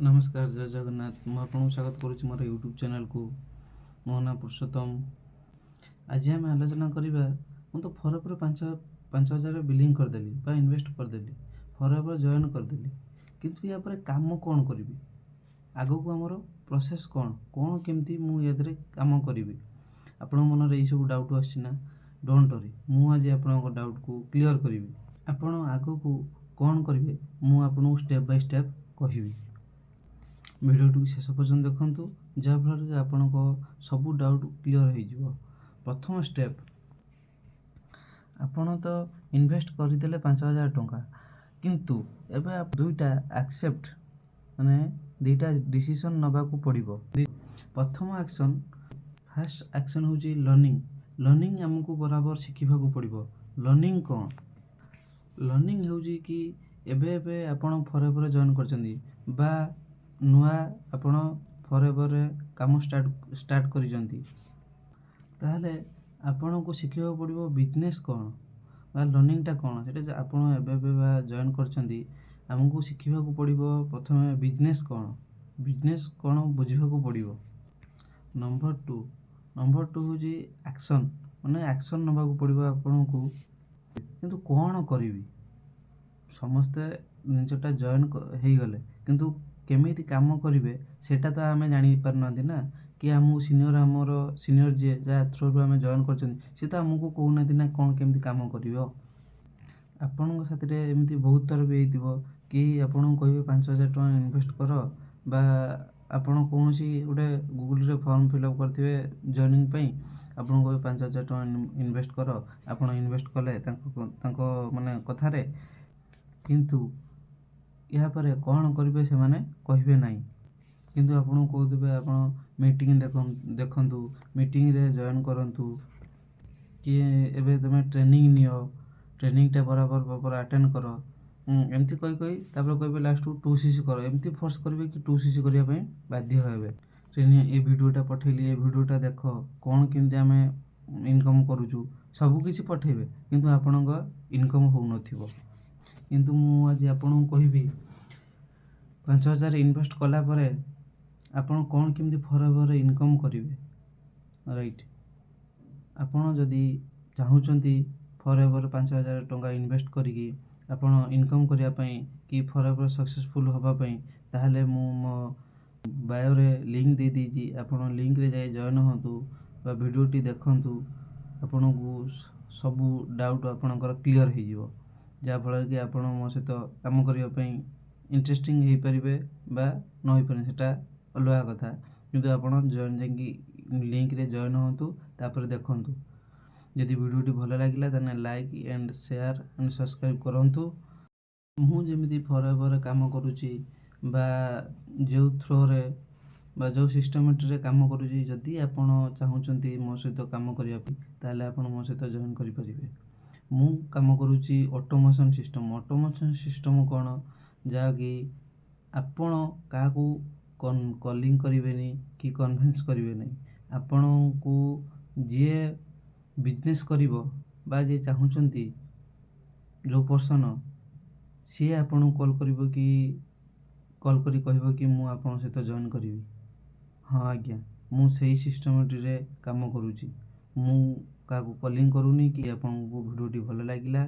ନମସ୍କାର, ଜୟ ଜଗନ୍ନାଥ। ମୁଁ ଆପଣଙ୍କୁ ସ୍ୱାଗତ କରୁଛି ମୋର ୟୁଟ୍ୟୁବ୍ ଚ୍ୟାନେଲକୁ। ମୋ ନାଁ ପୁରୁଷୋତ୍ତମ। ଆଜି ଆମେ ଆଲୋଚନା କରିବା, ମୁଁ ତ ଫରଏଭର 5000 ବିଲିଂ କରିଦେଲି ବା ଇନଭେଷ୍ଟ କରିଦେଲି, ଫରଏଭର ଜଏନ୍ କରିଦେଲି, କିନ୍ତୁ ୟା ପରେ କାମ କ'ଣ କରିବି? ଆଗକୁ ଆମର ପ୍ରୋସେସ୍ କ'ଣ କ'ଣ, କେମିତି ମୁଁ ୟା ଦେହରେ କାମ କରିବି? ଆପଣଙ୍କ ମନରେ ଏଇସବୁ ଡାଉଟ୍ ଆସୁଛି ନା? Don't worry, ମୁଁ ଆଜି ଆପଣଙ୍କ ଡାଉଟ୍କୁ କ୍ଲିଅର୍ କରିବି। ଆପଣ ଆଗକୁ କ'ଣ କରିବେ, ମୁଁ ଆପଣଙ୍କୁ ଷ୍ଟେପ୍ ବାଇ ଷ୍ଟେପ୍ କହିବି। ଭିଡ଼ିଓଟିକୁ ଶେଷ ପର୍ଯ୍ୟନ୍ତ ଦେଖନ୍ତୁ, ଯାହାଫଳରେ କି ଆପଣଙ୍କ ସବୁ ଡାଉଟ୍ କ୍ଲିଅର୍ ହେଇଯିବ। ପ୍ରଥମ ଷ୍ଟେପ୍, ଆପଣ ତ ଇନଭେଷ୍ଟ କରିଦେଲେ 5000 ଟଙ୍କା, କିନ୍ତୁ ଏବେ ଦୁଇଟା ଆକ୍ସେପ୍ଟ, ମାନେ ଦୁଇଟା ଡିସିସନ୍ ନେବାକୁ ପଡ଼ିବ। ପ୍ରଥମ ଆକ୍ସନ୍, ଫାର୍ଷ୍ଟ ଆକ୍ସନ୍ ହେଉଛି ଲର୍ଣ୍ଣିଂ। ଲର୍ଣ୍ଣିଂ ଆମକୁ ବରାବର ଶିଖିବାକୁ ପଡ଼ିବ। ଲର୍ଣ୍ଣିଂ କ'ଣ? ଲର୍ଣ୍ଣିଂ ହେଉଛି କି ଏବେ ଏବେ ଆପଣ ଫରଏଭର ଜଏନ୍ କରିଛନ୍ତି ବା ନୂଆ ଆପଣ ଫରଏଭରରେ କାମ ଷ୍ଟାର୍ଟ କରିଛନ୍ତି, ତାହେଲେ ଆପଣଙ୍କୁ ଶିଖିବାକୁ ପଡ଼ିବ ବିଜନେସ୍ କ'ଣ ବା ଲର୍ଣ୍ଣିଂଟା କ'ଣ। ସେଇଟା ଆପଣ ଏବେ ଏବେ ବା ଜଏନ୍ କରିଛନ୍ତି, ଆମକୁ ଶିଖିବାକୁ ପଡ଼ିବ ପ୍ରଥମେ ବିଜନେସ୍ କ'ଣ, ବିଜନେସ୍ କ'ଣ ବୁଝିବାକୁ ପଡ଼ିବ। ନମ୍ବର ଟୁ ହେଉଛି ଆକ୍ସନ୍, ମାନେ ଆକ୍ସନ୍ ନେବାକୁ ପଡ଼ିବ ଆପଣଙ୍କୁ। କିନ୍ତୁ କ'ଣ କରିବି? ସମସ୍ତେ ଜିନିଷଟା ଜଏନ୍ ହେଇଗଲେ, କିନ୍ତୁ କେମିତି କାମ କରିବେ, ସେଇଟା ତ ଆମେ ଜାଣିପାରୁନାହାନ୍ତି ନା। କି ଆମକୁ ସିନିୟର, ଆମର ସିନିୟର ଯିଏ, ଯାହା ଥ୍ରୋରୁ ଆମେ ଜଏନ୍ କରିଛନ୍ତି, ସିଏ ତ ଆମକୁ କହୁନାହାନ୍ତି ନା କ'ଣ କେମିତି କାମ କରିବ। ଆପଣଙ୍କ ସାଥିରେ ଏମିତି ବହୁତ ଥର ବି ହେଇଥିବ କି ଆପଣଙ୍କୁ କହିବେ 5000 ଟଙ୍କା ଇନଭେଷ୍ଟ କର, ବା ଆପଣ କୌଣସି ଗୋଟେ ଗୁଗୁଲରେ ଫର୍ମ ଫିଲ୍ଅପ୍ କରିଥିବେ ଜଏନିଂ ପାଇଁ, ଆପଣଙ୍କୁ କହିବେ 5000 ଟଙ୍କା ଇନଭେଷ୍ଟ କର। ଆପଣ ଇନଭେଷ୍ଟ କଲେ ତାଙ୍କ ମାନେ କଥାରେ, କିନ୍ତୁ ଏହାପରେ କ'ଣ କରିବେ ସେମାନେ କହିବେ ନାହିଁ। କିନ୍ତୁ ଆପଣଙ୍କୁ କହୁଥିବେ ଆପଣ ମିଟିଂ ଦେଖନ୍ତୁ, ମିଟିଂରେ ଜଏନ୍ କରନ୍ତୁ, କି ଏବେ ତୁମେ ଟ୍ରେନିଂ ନିଅ, ଟ୍ରେନିଂଟା ବରାବର ପ୍ରପର୍ ଆଟେଣ୍ଡ କର। ଏମିତି କହି କହି ତାପରେ କହିବେ ଲାଷ୍ଟକୁ 2CC କର। ଏମିତି ଫୋର୍ସ କରିବେ କି 2CC କରିବା ପାଇଁ ବାଧ୍ୟ ହେବେ। ଟ୍ରେନିଂ, ଏ ଭିଡ଼ିଓଟା ପଠେଇଲି, ଏ ଭିଡ଼ିଓଟା ଦେଖ, କ'ଣ କେମିତି ଆମେ ଇନକମ୍ କରୁଛୁ, ସବୁକିଛି ପଠେଇବେ, କିନ୍ତୁ ଆପଣଙ୍କ ଇନକମ୍ ହେଉନଥିବ। କିନ୍ତୁ ମୁଁ ଆଜି ଆପଣଙ୍କୁ କହିବି, 5000 ଇନଭେଷ୍ଟ କଲା ପରେ ଆପଣ କ'ଣ କେମିତି ଫରଏଭର ଇନକମ୍ କରିବେ। ରାଇଟ୍, ଆପଣ ଯଦି ଚାହୁଁଛନ୍ତି ଫରଏଭର 5000 ଟଙ୍କା ଇନଭେଷ୍ଟ କରିକି ଆପଣ ଇନକମ୍ କରିବା ପାଇଁ କି ଫରଏଭର ସକ୍ସେସଫୁଲ୍ ହେବା ପାଇଁ, ତାହେଲେ ମୁଁ ମୋ ବାୟୋରେ ଲିଙ୍କ୍ ଦେଇଦେଇଛି। ଆପଣ ଲିଙ୍କରେ ଯାଇ ଜଏନ୍ ହୁଅନ୍ତୁ ବା ଭିଡ଼ିଓଟି ଦେଖନ୍ତୁ। ଆପଣଙ୍କୁ ସବୁ ଡାଉଟ୍ ଆପଣଙ୍କର କ୍ଲିଅର୍ ହେଇଯିବ, ଯାହାଫଳରେ କି ଆପଣ ମୋ ସହିତ କାମ କରିବା ପାଇଁ ଇଣ୍ଟରେଷ୍ଟିଂ ହେଇପାରିବେ ବା ନ ହେଇପାରିବେ, ସେଇଟା ଅଲଗା କଥା। କିନ୍ତୁ ଆପଣ ଜଏନ୍ ଯାଇକି ଲିଙ୍କରେ ଜଏନ୍ ହୁଅନ୍ତୁ, ତାପରେ ଦେଖନ୍ତୁ। ଯଦି ଭିଡ଼ିଓଟି ଭଲ ଲାଗିଲା, ତାହେଲେ like and share and subscribe କରନ୍ତୁ। ମୁଁ ଯେମିତି ଫରଏଭର କାମ କରୁଛି ବା ଯେଉଁ ଥ୍ରୋରେ ବା ଯେଉଁ ସିଷ୍ଟମେଟିରେ କାମ କରୁଛି, ଯଦି ଆପଣ ଚାହୁଁଛନ୍ତି ମୋ ସହିତ କାମ କରିବା ପାଇଁ, ତାହେଲେ ଆପଣ ମୋ ସହିତ ଜଏନ୍ କରିପାରିବେ। ମୁଁ କାମ କରୁଛି ଅଟୋମେସନ୍ ସିଷ୍ଟମ୍। ଅଟୋମେସନ୍ ସିଷ୍ଟମ୍ କ'ଣ? ଯାହାକି ଆପଣ କାହାକୁ କଲିଂ କରିବେନି କି କନଭିନ୍ସ କରିବେ ନାହିଁ। ଆପଣଙ୍କୁ ଯିଏ ବିଜନେସ୍ କରିବ ବା ଯିଏ ଚାହୁଁଛନ୍ତି, ଯେଉଁ ପର୍ସନ୍, ସିଏ ଆପଣଙ୍କୁ କଲ୍ କରିବ କି କଲ୍ କରି କହିବ କି ମୁଁ ଆପଣଙ୍କ ସହିତ ଜଏନ୍ କରିବି। ହଁ ଆଜ୍ଞା, ମୁଁ ସେଇ ସିଷ୍ଟମଟିରେ କାମ କରୁଛି। ମୁଁ କାହାକୁ କଲିଂ କରୁନି କି। ଆପଣଙ୍କୁ ଭିଡ଼ିଓଟି ଭଲ ଲାଗିଲା